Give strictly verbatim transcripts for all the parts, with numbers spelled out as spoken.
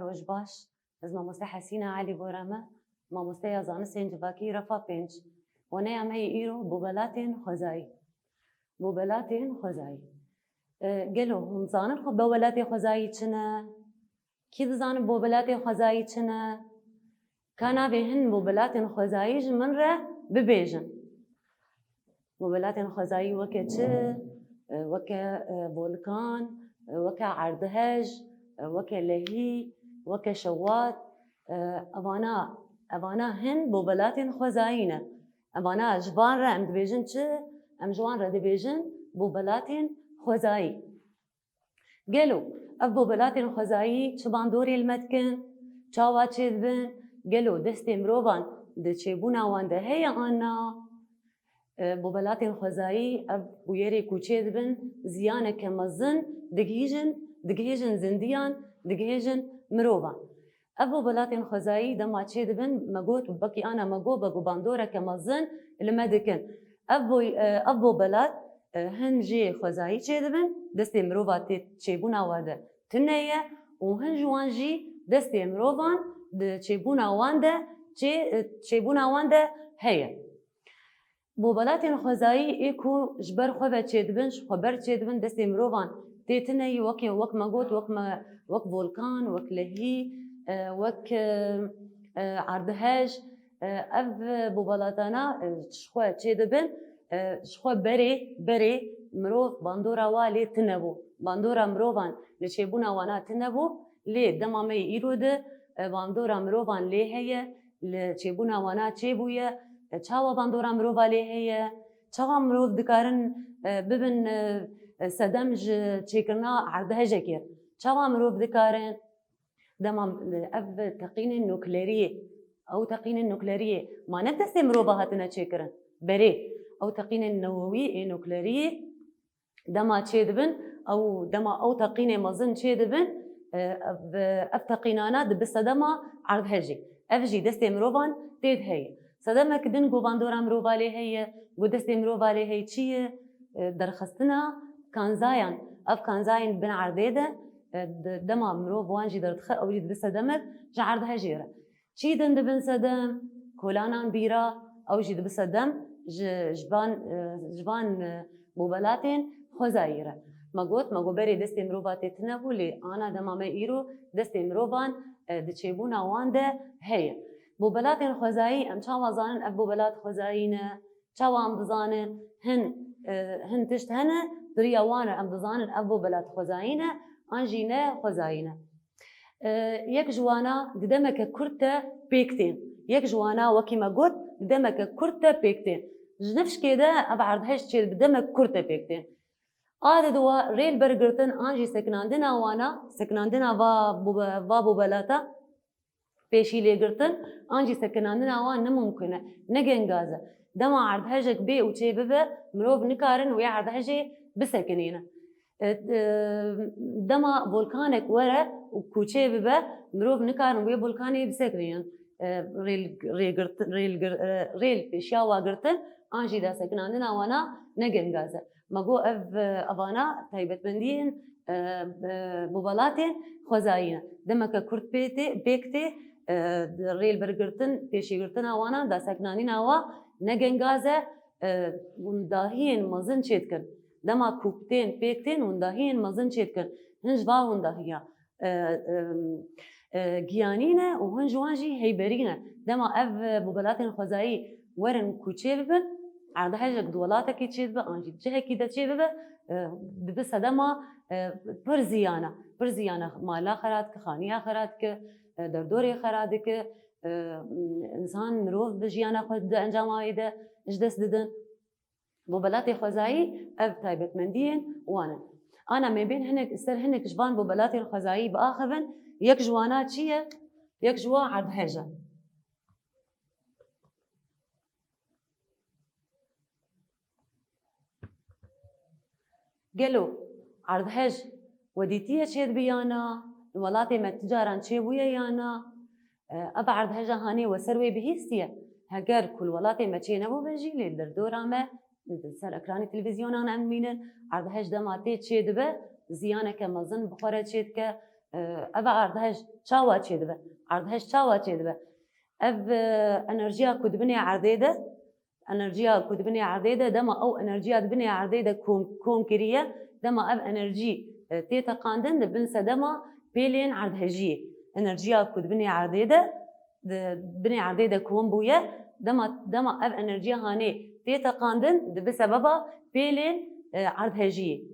Roj baş. Ez mamoste Hesîna Elî Bora me, mamosteya zanistên civakî refa pênc. Waneya me yê îro bobelatên xwezayî. Bobelatên xwezayî. E, gelo hûn zanin xwe bobelatê xwezayî çi ne? Kî dizanin bobelatê xwezayî çi ne? Ka navê hin bobelatên xwezayî ji min re bibêjin. Mobelatên xwezayî weke çi? E, weke, e, volkan, e, weke erdhej, e, weke lehî, weke şewat. E, evana, evana hin bobelatên xwezayî ne. Evana ji van re em dibêjin çi? Em ji wan re dibêjin bobelatên xwezayî. Gelo ev bobelatên xwezayî çi bandorê li me dikin? Çawa çêdibin? Gelo destê mirovan di çêbûna wan de heye an na? E, bobelatên xwezayî ev bûyerê ku çêdibin ziyaneke mezin digihîjin, digihêjin zindiyan, digihêjin mirovan. Ev bobelatên xwezayî dema çêdibin, me got, wekî ana me got, be ku bandoreke mezin li me dikin. Ev bo-, e, ev bobelat, e, hin jê xwezayî çêdibin, destê mirova tê çêbûna wa de tune ye û hin ji wan jî destê mirovan di çêbûna wan de çê-, e, çêbûna wan de heye. Bobelatên xwezayî ê ku ji ber xwe ve çêdibin, ji xwe ber çêdibin, destê mirovan tê tune yî, wekî, wek me got, wek me, wek volkan, wek lehî, e, wek, e, e, erdhej, e, ev bobelatana, e, ji xwe çêdibin, e, ji xwe berê, berê mirov bandora wa lê tune bû. Bandora mirovan li çêbûna wana tune bû, lê dema me yê îro de, e, bandora mirovan lê heye, li çêbûna wana çêbûye, e, çawa bandora mirova lê heye, çawa mirov dikarin, e, bibin, e, e, sedem ji çêkirina erdhejekê? Çawa mirov dikarin? Dema, e, ev teqînên nukleriyê, ew teqînên nukleriyê ma ne destê mirova hatine çêkirin? Berê, ew teqînên newewî ê nukleriyê dema çêdibin, ew dema ew teqînê mezin çêdibin, e, ev, ev teqînana dibi sedema erdhejê. Ev jî destê mirovan tê de heye. Sedemek din ku bandora mirova lê heye, ku destê mirova lê heye çi ye? E, derxistina kanzayan. Ev kanzayên bin erdê de, e, de-, dema mirov wan jî derdixe, ew jî dibi sedemek ji erdhejê re. Çî din dibin sedem, kolanan bîra, ew jî dibi sedem ji, ji van, e, ji van, e, bobelatên xwezayî re. Me got, me got berê destê mirova tê tune bû, lê ana dema me îro destê mirovan, e, di çêbûna wan de heye. Bobelatên xwezayî, em çawa zanin ev bobelat xwezayî ne? Çawa em dizanin hin, e, hin tişt hene, di riya wan re em dizanin ev bobelat xwezayî ne, an jî ne xwezayî ne? E, yek ji wana di demeke kurt de pêk tên. Yek ji wana, wekî me got, di demeke kurt de pêk tên. Ji nifşkê de ev erdhej çê bi demek kurt de pêk tên. A di wa rê li ber girtin an jî sekinandina wana, sekinandina va bobe-, va bobelata pêşî lê girtin, an jî sekinandina wan ne mumkin e, ne gengaz e. Dema erdhejek bê û çê bibe, mirov nikarin wê erdhejê bisekinîne. E, e, dema volkanek were û ku çê bibe, mirov nikarin wê volkanê bisekinînin. E, rêl, rê girtin, rêl gir-, e, rêl pêşiya wa girtin, an jî da sekinandina wana ne gengaz e. Me got ev, e, evana taybetmendiyên, e, e, bobelatên xwezayî ne. Demeke kurt pê tê, pêk tê, e, rêl bergirtin, pêşîgirtina wana, da sekinandina wa ne gengaz e, e, windahiyên mezin çêdikin. Dema ku tên pêk tên, windahiyên mezin çêdikin. Hin ji va windahiya, e, e, e, giyanî ne û hin ji wan jî heyberî ne. Dema ev, e, bobelatên xwezayî werin ku çê bibin, erdhejek di welatekî çê dibe, an jî cihekî de çê bibe, e, dibe sedema, e, pir ziyana. Pir ziyana mala xera dike, xaniya xera dike, e, derdorê xera dike, e, însan, mirov bi jiyana xwe di encama wê de ji dest didin. Bobelatê xwezayî ev taybetmendiyên wan in. Ana me bên hinek, ser hinek ji van bobelatên xwezayî biaxivin, yek ji wana çi ye? Yek ji wan erdhej e. Gelo erdhej we dîtiye çêdibe ya na? Li welatê me ti caran çêbûye ya na? E, ev erdheja hanê we ser wê bihîstiye? Heger ku li welatê me çênebûbe jî, lê li derdora me, li ser ekranê televîzyonan em dibînin, erdhej dema tê çêdibe, ziyaneke mezin bi xwe re çêdike, E, ev erdhej çawa çêdibe? Erdhej çawa çêdibe? Ev, e, enerjiya ku di binê erdê de, enerjiya ku di binê erdê de, dema ew enerjiya di binê erdê de kom, kom kiriye, dema ev enerjî, e, tê teqandin, dibin sedema pêlên erdhejiyê. Enerjiya ku di binê erdê de, di binê erdê de kom bûye, dema, dema ev enerjiya hanê tê teqandin, dibi sebeba pêlên, e, erdhejiyê.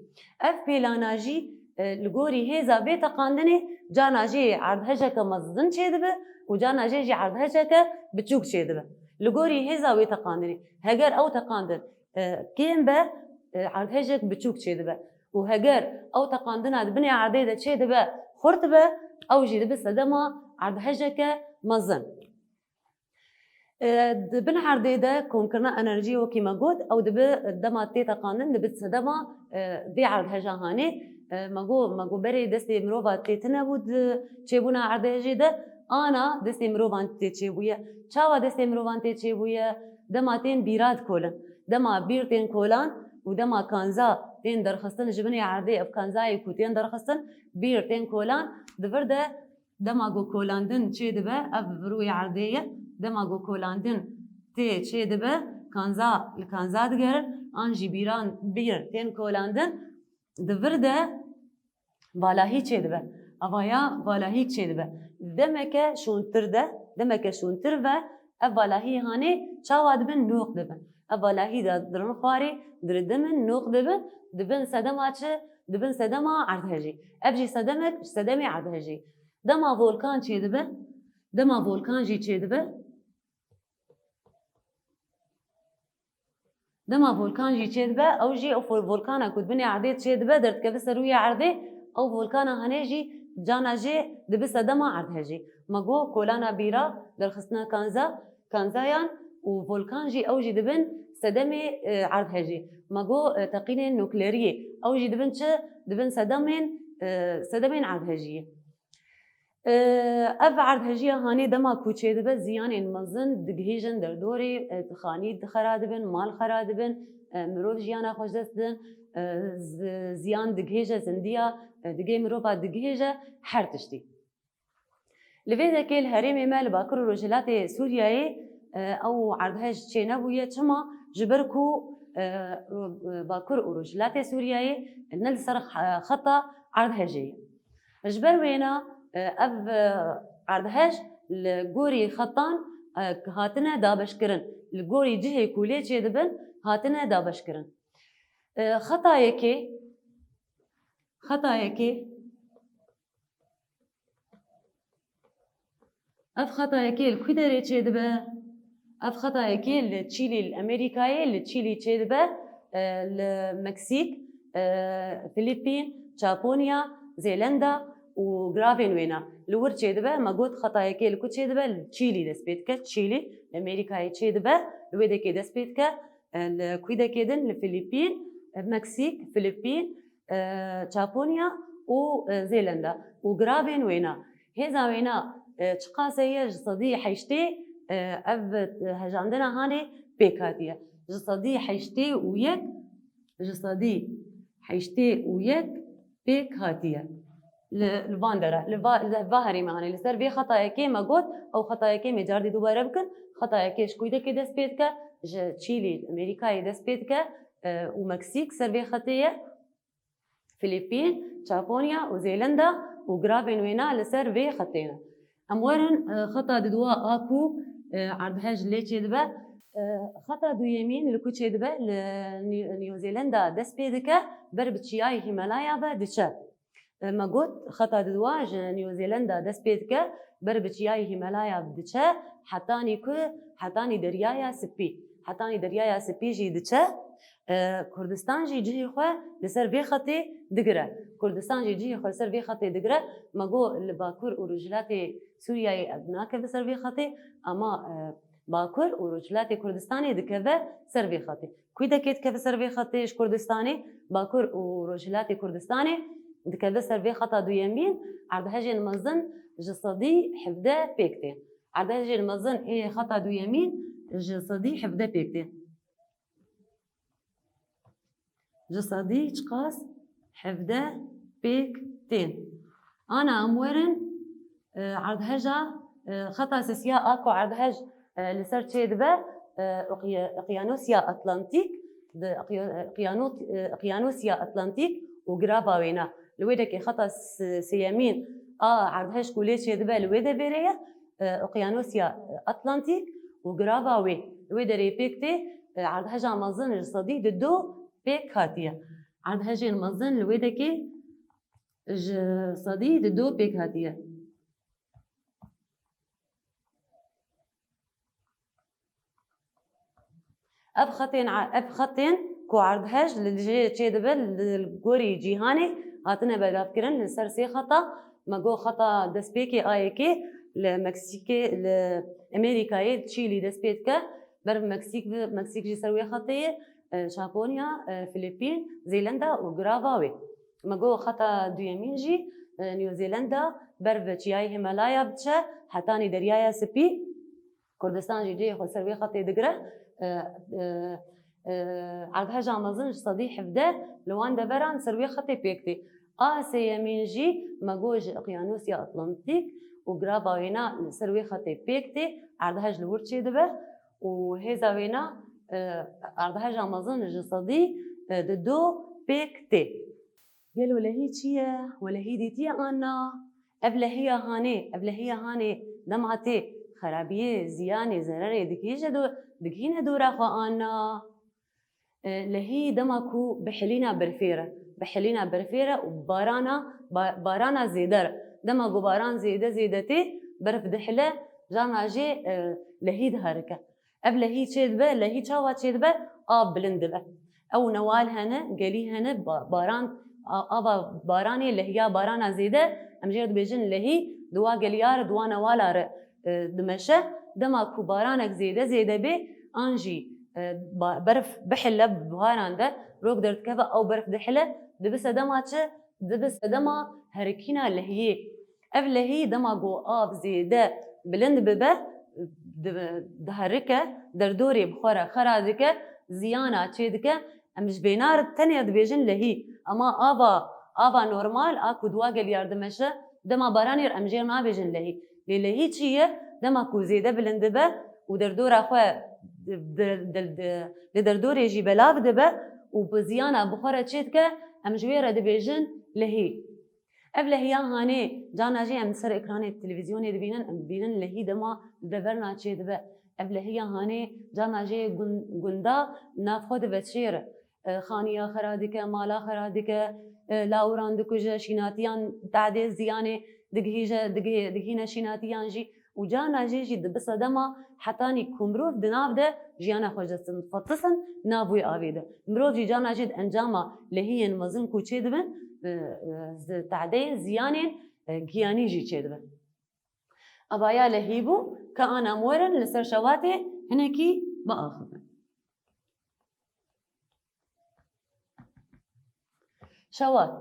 Ev pêlana jî, e, li gorî hêza vê teqandinê cana jê erdhejeke mezin çêdibe û cana jê jî erdhejeke biçûk çêdibe. Li gorî hêza wê teqandinê. Heger ew teqandin, e, kêm be, e, erdhejek biçûk çêdibe. Û heger ew teqandina di binê erdê de çêdibe, xurt be, ew jî dibe sedema erdhejeke mezin. E, di bin erdê de komkirina enerjiyê, wekî me got, ew dibe dema tê teqandin, dibe sedema, e, vê erdheja hanê. E, me got, me got berê destê mirova tê tine bû di çêbûna erdhejê de, ana destê mirovan tê çêbûye. Çawa destê mirovan tê çêbûye? Dema tên bîra dikolin. Dema bîr tên kolan û dema kanza tên derxistin ji binê erdê, ev kanzayê ku tên derxistin, bîr tên kolan, di vir de dema ku kolandin çêdibe, ev rûyê erdê ye, dema ku kolandin tê çêdibe, kanza li kanza digerin, an jî bîran, bîr tên kolandin, di vir de valahî çêdibe. Evaya valahîk çêdibe. Demeke şûntir de, demeke şûntir ve ev valahî hanê çawa dibin, nûq dibin. Ev valahî de dirin xwarê, diridimin, nûq dibin, dibin sedema çi? Dibin sedema erdhejî. Ev jî sedemek, sedemê erdhejî. Dema volkan çêdibe, dema volkan jî çêdibe. Dema volkan jî çêdibe, ew jî ew fol-, volkana ku di binê erdê çêdibe, derdikeve ser rûyê erdê, ew volkana hanê jî cana jê dibe sedema erdhejî. Me got kolana bîra, derxistina kanza, kanzayan û volkan jî ew jî dibin sedemê, e, erdhejî. Me got, e, teqînên nukleriyê, ew jî dibin çi? Dibin sedemên, e, sedemên erdhejiyê. E, ev erdhejiya hanê dema ku çêdibe, ziyanên mezin digihîjin derdorê, e, xanî xera dibin, mal xera dibin, e, mirov jiyana xwe ji dest didin, e, zi-, ziyan digihêje zindiya, e, digê mirova digihêje her tiştî. Li vê dekê li herêmê me li Bakur û Rojhilatê Sûriyeyê, e, ew erdhej çênebûye. Çima? Ji ber ku, e, ro-, e, Bakur û Rojhilatê Sûriyeyê ne li ser xe-, xeta erdhejê ye. Ji ber wêna, e, ev, e, erdhej li gorî xetan, e, hatine dabeşkirin. Li gorî cihê ku lê çêdibin hatine dabeşkirin. E, xeta yekê, xeta yekê, Ev xeta yekê li ku derê çêdibe? Ev xeta yekê li Çîlî, li Amerîkayê, li Çîlî çêdibe, e, li Meksîk, e, Filîpîn, Çaponya, Zêlenda û giravên wêna. Li wir çêdibe, me got xeta yekê li ku çêdibe? Li Çîlî dest pê dike. Çîlî, li Amerîkayê çêdibe, li wê dekê dest pê dike. E, li ku dekê din? Li Filîpîn, e, Meksîk, Filîpîn, e, Çaponya û, e, Zêlenda û giravên wêna. Hêza wêna, e, çiqas heye? Ji sedî heştê, e, ev, e, hejandina hanê pêk hatiye. Ji sedî heştê û yek, ji sedî heştê û yek pêk hatiye. Li, li van dera, li va, li va herême hanê. Li ser vê xeta yekê me got, ew xeta yekê me cardî dubare bikin. Xeta yekê ji ku dekê dest pê dike? Ji Çîlî, Amerîkayê dest pê dike, e, û Meksîk ser vê xetê ye. Filîpîn, Çaponya û Zêlenda û giravên wêna li ser vê xetê ne. Em werin, e, xeta didua a ku, e, erdhej lê çêdibe. E, xeta duyemîn li ku çêdibe? Li Nî-, Nîw Zêlenda dest pê dike, ber bi çiyayê Hîmalaya ve diçe. E, me got, xeta didua ji Nîw Zêlenda dest pê dike, ber bi çiyayê Hîmalaya diçe, hetanî ku, hetanî Deryaya Spî. Hetanî Deryaya Spî jî diçe. E, Kurdistan jî cihê xwe li ser vê xetê digire. Kurdistan jî cihê xwe li ser vê xetê digire. Me got, li Bakur û Rojhilatê Sûriyeyê ev nakeve ser vê xetê, ama, e, Bakur û Rojhilatê Kurdistanê dikeve ser vê xetê. Ku dekê dikeve ser vê xetê ji Kurdistanê? Bakur û Rojhilatê Kurdistanê dikeve ser vê xeta duyemîn, erdhejên mezin ji sedî hevdeh pêk tên. Erdhejên mezin ê xeta duyemîn ji sedî hevdeh pêk tên. Ji sedî çiqas? Hevdeh pêk tên. Ana em werin, e, erdheja, e, xeta sisiya a ku erdhej, e, li ser çêdibe, e, Oqya-, Oqyanosiya Atlantîk, di Oqya-, Oqyano-, e, Oqyanosiya Atlantîk û girava wêna. Li wê dekê xeta s-, sêyemîn a erdhej ku lê çêdibe li wê devêrê ye, e, Oqyanosiya Atlantîk û girava wê. Li wê derê pêk tê, e, erdheja mezin ji sedî di do pêk hatiye. Erdhejên mezin li wê dekê ji sedî di do pêk hatiye. Ev xetên, ev xetên ku erdhej li jê çêdibe, li gorî cîhanê hatine belavkirin li ser sê xeta. Me got xeta destpêkê A yekê li Meksîkê, li Amerîkayê, Çîlî dest pê dike. Ber bi Meksîk, Meksîk jî ser wê xetê ye, e, Japonya, e, Filipîn, Zêlenda û girava wê. Me got xeta duyemîn jî, e, New Zealand e, ber bi Çiyayê Himalaya diçe hetanî Deryaya Spî. Kurdistan jî cihê xwe ser wê xetê digire. E, e, e, erdheja mezin ji sedî hevdeh li wan deveran ser wê xetê pêk tê. A sêyemîn jî me got ji Oqyanosiya Atlantîk û girava wêna li ser wê xetê pêk tê, erdhej li wir çêdibe û hêza wêna, e, erdheja mezin ji sedî, e, di do pêk tê. Gelo lehî çi ye? We lehî dîtiye an na? Ev lehiya hanê, ev lehiya hanê dema tê xerabiyê, ziyanê, zererê digihîje do-, digihîne dora xwe an na? E, lehî dema ku bihilîna berfê re, bihilîna berfê re û barana, ba-, barana zêde re. Dema ku baran zêde zêde tê, berf dihile, carna jê, e, lehî diherike. Ev lehî çêdibe, lehî çawa çêdibe? Av bilind dibe. Ew newal hene, gelî hene, ba-, baran, a-, ava baranê, lehiya barana zêde, em jê re dibêjin lehî, di wa geliya re, di wa newala re, e, dimeşe. Dema ku baranek zêde zêde bê, an jî, e, ba-, berf bihile bi buharan de, rok derdikeve, ew berf dihile, dibi sedema çi? Dibi sedema herikîna lehiyê. Ev lehî dema ku av zêde bilind bibe, di-, diherike, derdorê bi xwe re xera dike, ziyana çêdike. Em ji vêna re tenê dibêjin lehî. Ema ava, ava normal a ku di wa geliya re dimeşe, dema baranê re em jê re nabêjin lehî. Lê lehî çi ye? Dema ku zêde bilind dibe û derdora xwe di, di, di, di, li derdorê jî belav dibe û bi ziyana bi xwe re çêdike, em ji wê re dibêjin lehî. Ev lehiya hanê, carna jî em li ser ekranê televîzyonê dibînin, em dibînin lehî dema li deverna çêdibe. Ev lehiya hanê, carna jê gun-, gunda nav xwe diveşêre. E, xaniya xera dike, mala xera dike, e, lawiran dikuje, şînatiyan tadê ziyanê digihîje, digihê-, digihîne şînatiyan jî. Û carna jê jî dibi sedema hetanî ku mirov di nav de jiyana xwe ji dest fetisin nav wê avê de. Mirov jî carna jê di encama lehiyên mezin ku çêdibin, e, e, zi-, tadeyên ziyanên, e, giyanî jî çêdibin. Eva ya lehî bû, ka ana em werin li ser şewatê hinekî biaxivin. Şewat.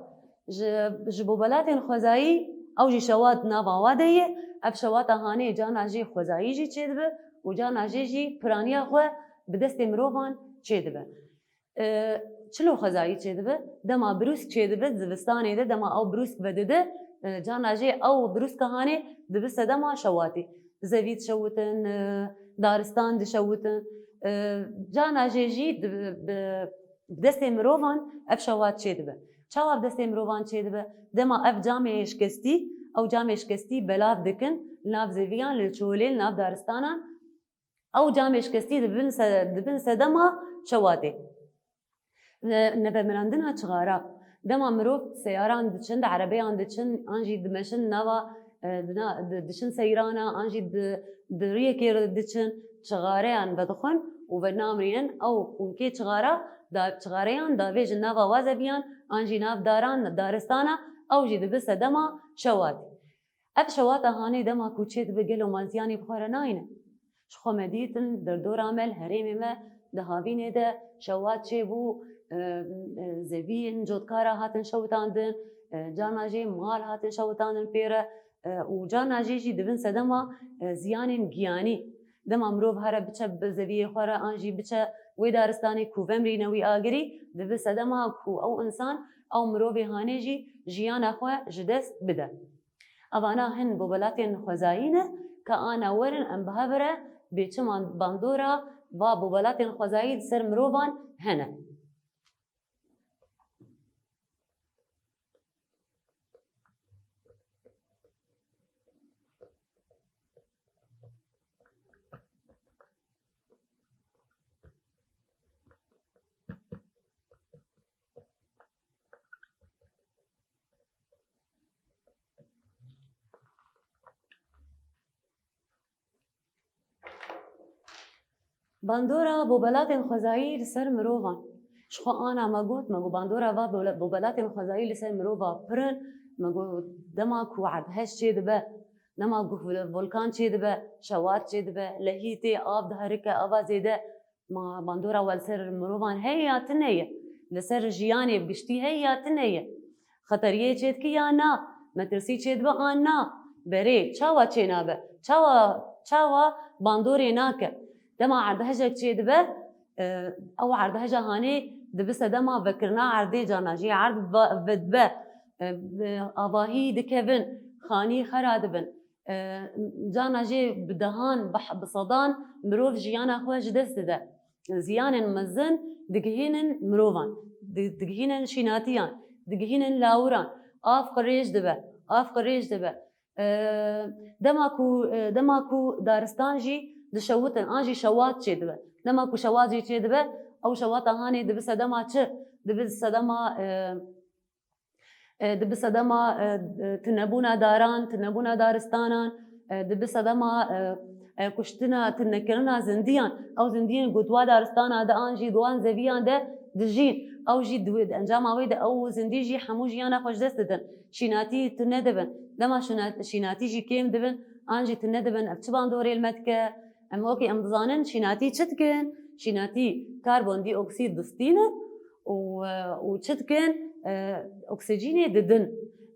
Ji, ji bo welatên xwezayî, ew jî şewat nava wa de ye. Ev şewata hanê carna jê xwezayî jî çêdibe û carna jê jî piraniya xwe bi destê mirovan çêdibe. E, çilo xwezayî çêdibe? Dema birûsk çêdibe, zivistanê de dema ew birûsk vedide, e, carna jê ew birûska hanê dibi sedema şewatê. Zevî dişewitin, e, daristan dişewitin. E, carna jê jî di, bi, bi destê mirovan ev şewat çêdibe. Çawa bi destê mirovan çêdibe? Dema ev camê şikestî, ew camê şikestî belav dikin, li nav zeviyan, li çolê, li nav daristanan. Ew camê şikestî dibin se-, dibin sedema şewatê. Ne-, nevemirandina çixara. Dema mirov seyaran diçin, di erebeyan diçin, an jî dimeşin nava, e, dina-, di-, diçin seyrana, an jî di, di riyekê re diçin, çixareyan vedixwin û venamrînin. Ew xûnkê çixara, da-, çixareyan davêjin nava wazeviyan, an jî nav daran, daristana, ew jî dibi sedema şewatê. Ev şewata hanê dema ku çêdibe gelo me ziyanê bi xwe re nayîne? Ji xwe me dîtin, derdora me li herêmê me di havînê de şewat çêbû, e, e, zeviyên cotkara hatin şewitandin, e, carna jê mal hatin şewitandin pê re, e, û carna jê jî dibin sedema, e, ziyanên giyanî. Dema mirov here biçe bi zeviyê xwe re an jî biçe wê daristanê ku vemrîne wî agirî, dibi sedema ku ew însan, ew mirovê hanê jî jiyana xwe ji dest bide. Evana hin bobelatên xwezayî ne, ka ana werin em bi hev re bê çi man-, bandora va bobelatên xwezayî li ser mirovan hene. Bandora bobelatên xwezayî li ser mirovan. Ji xwe ana me got, me got bandora va bole-, bobelatên xwezayî li ser mirova pir in. Me got dema ku erdhej çêdibe, dema ku vol-, volkan çêdibe, şewat çêdibe, lehî tê, av diherike, ava zêde, ma bandora we li ser mirovan heye ya tune ye? Li ser jiyanê bi giştî heye ya tune ye? Xeteriyê çêdikî ya na? Metirsî çêdibe an na? Berê, çawa çênabe? Çawa, çawa bandorê nake? Dema erdhejek çêdibe, e, ew erdheja hanê dibi sedema vekirina erdê, carna jê erd ve-, vedibe, e, bi avahî dikevin, xanî xera dibin. E, carna jê bi dehan, bi he-, bi sedan mirov jiyana xwe ji dest dide. Ziyanên mezin digihînin mirovan, di-, digihînin şînatiyan, digihînin lawiran. Av qirêj dibe, av qirêj dibe. E, dema ku, e, dema ku daristan jî dişewitin, an jî şewat çêdibe. Dema ku şewat jî çêdibe, ew şewata hanê dibi sedema çi? Dibi sedema, e, e, dibi sedema, e, e, tunebûna daran, tunebûna daristanan, e, dibi sedema, e, e, kuştina, tunekirina zindiyan. Ew zindiyên ku di wa daristana de an jî di wan zeviyan de dijîn. Ew jî di wê, di encama wê de ew zindî jî hemû jiyana xwe ji dest didin. Şînatî tune dibin. Dema şîna-, şînatî jî kêm dibin, an jî tune dibin. Ev çi bandorê li me dike? Em wekî em dizanin şînatî çi dikin? Şînatî karbondîoksîd distînin û, û çi dikin? E, oksijînê didin.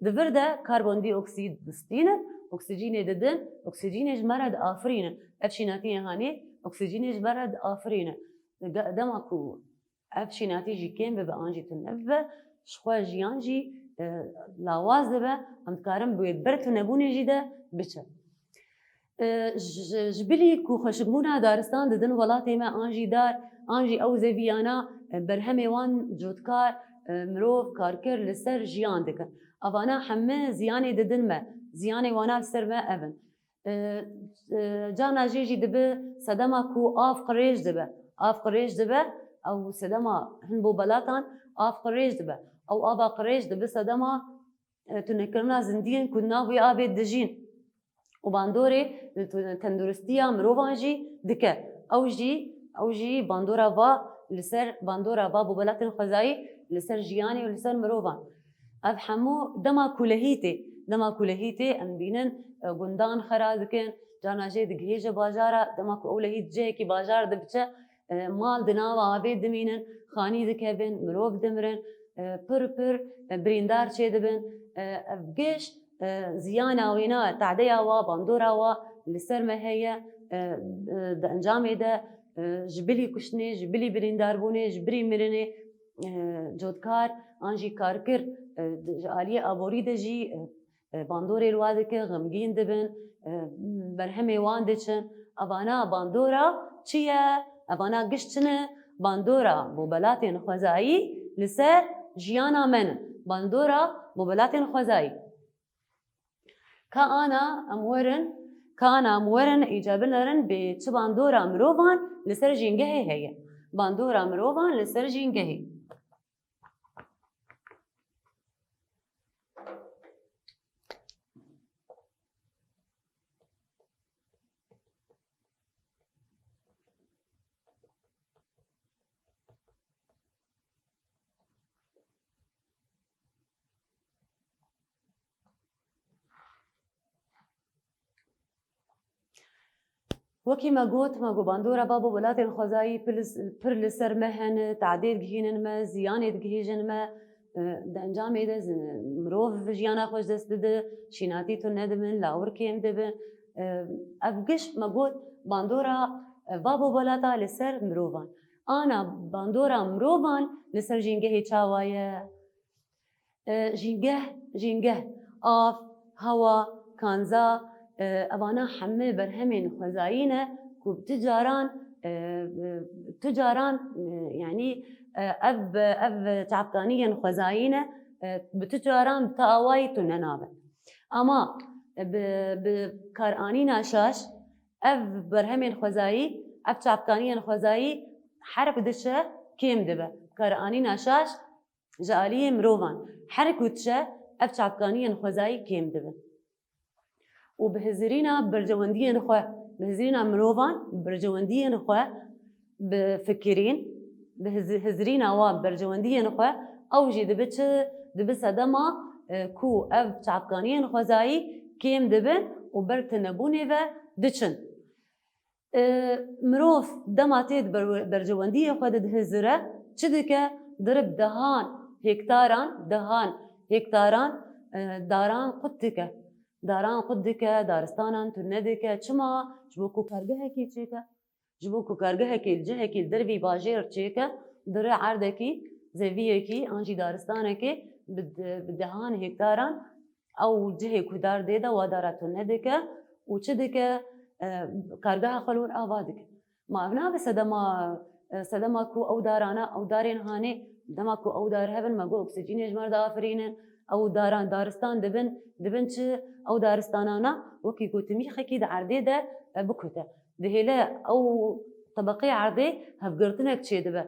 Di vir de karbondîoksîd distînin, oksijînê didin, oksijînê ji me re diafirînin. Ev şînatiyê hanê oksijînê ji me re diafirînin. De-, dema ku ev şînatî jî kêm bibe an jî tune bibe, ji xwe jiyan jî, e, lawaz dibe, em dikarin bi wê ber tunebûnê jî de biçin. E, ji, ji bilî ku xweşikbûna daristan didin welatê me an jî dar, an jî ew zeviyana, e, berhemê wan cotkar, e, mirov karker li ser jiyan dikin. Evana heme ziyanê didin me, ziyanê wana li ser me ev in. E, e, carna jê jî dibi sedema ku av qirêj dibe. Av qirêj dibe, ew sedema hin bobelatên av qirêj dibe. Ew ava qirêj dibi sedema, e, tunekirina zindiyên ku di nav wê avê dijîn. Û bandorê li tu-, tenduristiya mirovan jî dike. Ew jî, ew jî bandora va li ser, bandora va bobelatên xwezayî li ser jiyanê û li ser mirovan. Ev hemû dema ku lehî tê, dema ku lehî tê, em dibînin, e, gundan xera dikin, carna jê digihêje bajara, dema ku ew lehî di cihekî bajar de biçe, e, mal di nava avê dimînin, xanî dikevin, mirov dimirin, e, pir pir, e, birîndar çêdibin. E, ev giş, e, ziyana wêna, tadeya wa, bandora wa li ser me heye, e, e, di encamê de, e, ji bilî kuştinê, ji bilî birîndarbûnê, ji bilî mirinê, e, cotkar an jî karkir, e, di, ji aliyê aborî de jî, e, e, bandorê li wa dike, xemgîn dibin, e, berhemê wan diçin. Evana bandora çi ye? Evana giş çi ne? Bandora bobelatên xwezayî li ser jiyana me ne. Bandora bobelatên xwezayî. Ka ana em werin, ka ana em werin, îca binerin bê çi bandora mirovan li ser jîngehê heye. Bandora mirovan li ser jîngehê. Wekî me got, me got bandora va bobelatên xwezayî pir li, pir li ser me hene, tadê digihînin me, ziyanê digihêjin me, e, di encamê de zi-, mirov jiyana xwe ji dest dide, şînatî tune dibin, lawir kêm dibin. E, ev giş me got bandora, e, va bobelata li ser mirovan. Ana bandora mirovan li ser jîngehê çawa ye? E, jîngeh, jîngeh, av, hewa, kanza, e, evana heme berhemên xwezayî ne ku tu caran, e, e, tu caran, e, yanî, e, ev, ev çavkaniyên xwezayî ne, e, bi tu caran bi tu awayî tune nabin. Ama, e, bi, bi karanîna şaş, ev berhemên xwezayî, ev çavkaniyên xwezayî her ku diçe kêm dibe. Karanîna şaş ji aliyê mirovan her ku diçe ev çavkaniyên xwezayî kêm dibin. Û bi hizirîna berjewendiyên xwe, bi hizirîna mirovan, bi berjewendiyên xwe, bi fikirîn, bi hiz-, hizirîna wan berjewendiyên xwe, ew jî dibe çi, dibe sedema, e, ku ev çavkaniyên xwezayî kêm dibin û ber tunebûnê ve diçin. E, mirov dema tê di ber-, berjewendiyê xwe de dihizire, çi dike? Dirib dehan hektaran, dehan hektaran, e, daran qut dike. Daran qut dike, daristanan tune dike. Çima? Ji bo ku kargehekî çêke. Ji bo ku kargehekî li cihekî li dervî bajêr çêke, dire erdekî, zeviyekî an jî daristanekê bi de-, bi dehan hektaran ew cihê ku dar dê de wa dara tune dike û çi dike, e, kargeha xwe li wir ava dike. Ma ev nabe sedema, e, sedema ku ew darana, ew darên hanê, dema ku ew dar hebin, me got oksîjînê ji me re diafirînin, ew daran, daristan dibin, dibin çi, ew daristanana wekî ku timîxekî di erdê de, e, bikute. Dihêle ew tebeqê erdê hevgirtinek çêdibe.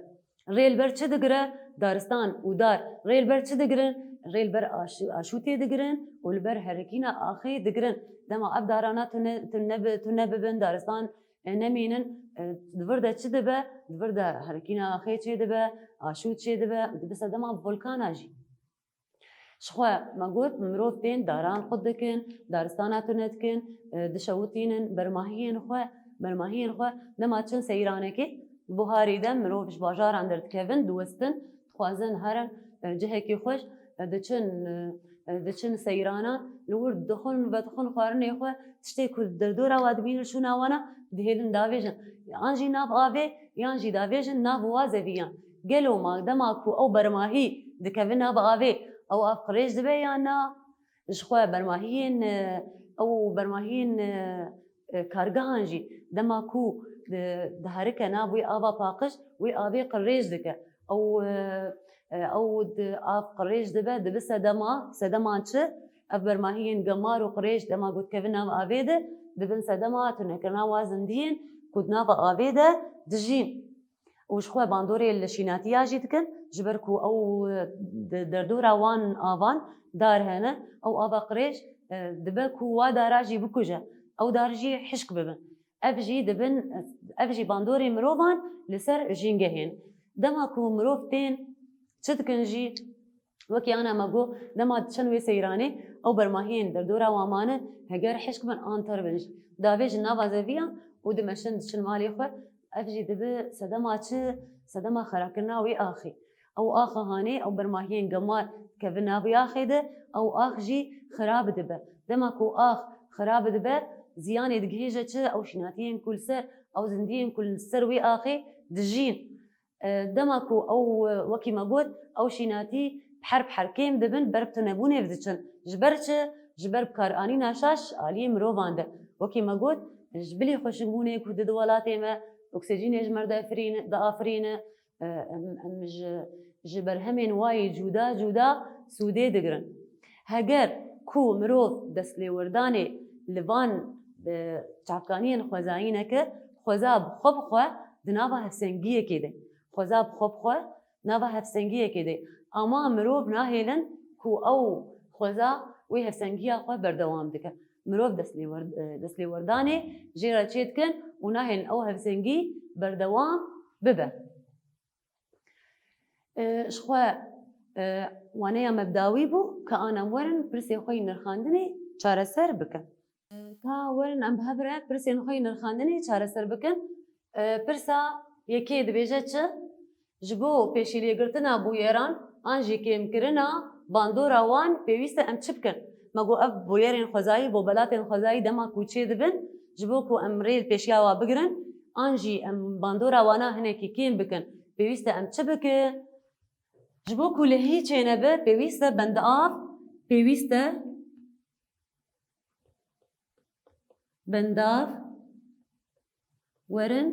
Rê li ber çi digire? Daristan û dar. Rê li ber çi digirin? Rê li ber aşû-, aşûtê digirin û li ber herikîna axê digirin. Dema ev darana tune, tune bi-, tune bibin, daristan, e, nemînin, e, di vir de çi dibe? Di vir de herikîna axê çêdibe, aşût çêdibe, dibe sedema volkana jî. Ji xwe me got, mirov tên daran qut dikin, daristana tune dikin, e, dişewitînin, bermahiyên xwe, bermahiyên xwe, dema çin seyranekê, di buharî de mirov ji bajaran derdikevin, diwestin, dixwazin herin, e, cihekî xweş, e, diçin, e, e, diçin seyrana, li wir dixwin, vedixwin xwarinê xwe, tiştê ku derdora wa dibînin şûna wana, dihêlin davêjin. An jî nav avê, yan jî davêjin nav wa zeviyan. Gelo ma dema ku ew bermahî dikeve nav avê, ew av qirêj dibe yan na? Ji xwe bermahiyên, e, ew bermahiyên, e, e, kargehan jî dema ku di, diherike nav wê ava paqij, wê avê qirêj dike. Ew, e, e, ew di av qirêj dibe, dibe sedema, sedema çi? Ev bermahiyên gemar û qirêj dema ku dikevin nav avê de, dibin sedema tunekirina wa zindiyên ku di nava avê de dijîn. Û ji xwe bandorê li şînatiya jî dikin, ji ber ku ew, e, di derdora wan avan dar hene, ew ava qirêj, e, dibe ku wa dara jî bikuje, ew dar jî hişk bibin. Ev jî dibin, ev jî bandorê mirovan li ser jîngehên. Dema ku mirov tên çi dikin jî, wekî ana me got, dema diçin wê seyranê, ew bermahiyên derdora wan mane, heger hişk bin an ter bin jî, davêjin nava zeviyan û dimeşin diçin malê xwe. Ev jî dibe sedema çi? Sedema xerakirina wê axê. Ew axa hanê, ew bermahiyên gemar dikevin nav wê axê de, ew ax jî xirab dibe. Dema ku ax xirab dibe, ziyanê digihêje çi? Ew şînatiyên ku li ser, ew zindiyên ku li ser wê axê dijîn. E, dema ku ew, e, wekî me got, ew şînatî her bi her kêm dibin, ber bi tunebûnê ve diçin. Ji ber çi? Ji ber bi karanîna şaş aliyê mirovan de. Wekî me got, ji bilî xweşikbûnê ku di di welatê me, oksîjînê ji me re diafirîne, diafirîne, e, em, em ji, ji berhemên wayî cuda cuda sûdê digirin. Heger ku mirov destlewerdanê li van, e, çavkaniyên xwezayî neke, xweza bi xwe bi xwe di nava hevsengiyekê de. Xweza bi xwe bi xwe nava hevsengiyekê de. Ama mirov nahêlin ku ew xweza wê hevsengiya xwe berdewam dike. Mirov destlewer-, e, destlewerdanê jê re çêdikin û nahêlin ew hevsengî berdewam bibe. E, ji xwe, e, waneya me bi dawî bû, ka ana em werin pirsê xwe yî nirxandinê çareser bikin. E, ka werin em bi hev re pirsên xwe yî nirxandinê çareser bikin. E, pirsa yekê dibêje çi? Ji bo pêşîlêgirtina bûyeran an jî kêmkirina bandora wan pêwîst e em çi bikin? Me got ev bûyerên xwezayî bo belatên xwezayî dema ku çê dibin, ji bo ku em rê li pêşiya wa bigirin, an jî em bandora wana hinekî kêm bikin, pêwîst e em çi bikin? Ji bo ku lehî çênebe, pêwîst e bendav, pêwîst e Bindav werin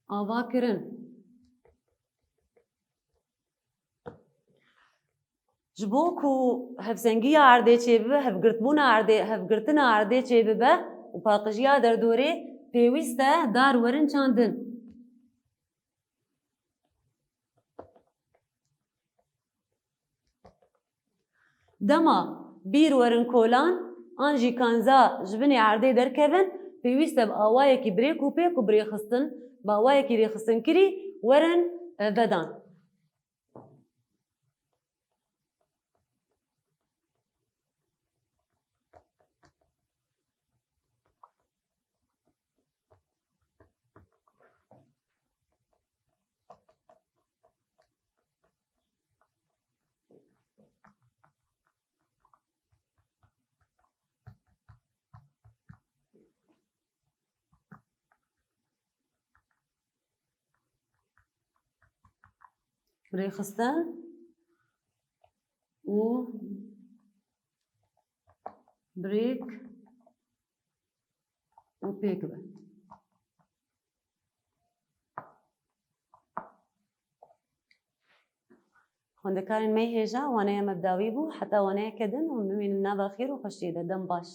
avakirin. Ji bo ku hevsengiya erdê çêbibe, hevgirtbûna erdê, hevgirtina erdê çêbibe û paqijiya derdorê, pêwîst e dar werin çandin. Dema bîr werin kolan an jî kanza ji binê erdê derkevin, pêwîst e bi awayekî bi rêk û pêk û bi rêxistin, bi awayekî rêxistinkirî werin, e, vedan. Rêxistin û bi rêk û pêk be. Xwendekarên me hêja, waneya me bi dawî bû, heta waneyeke din hûn bimînin nava xêr û xweşiyê de. Dem baş.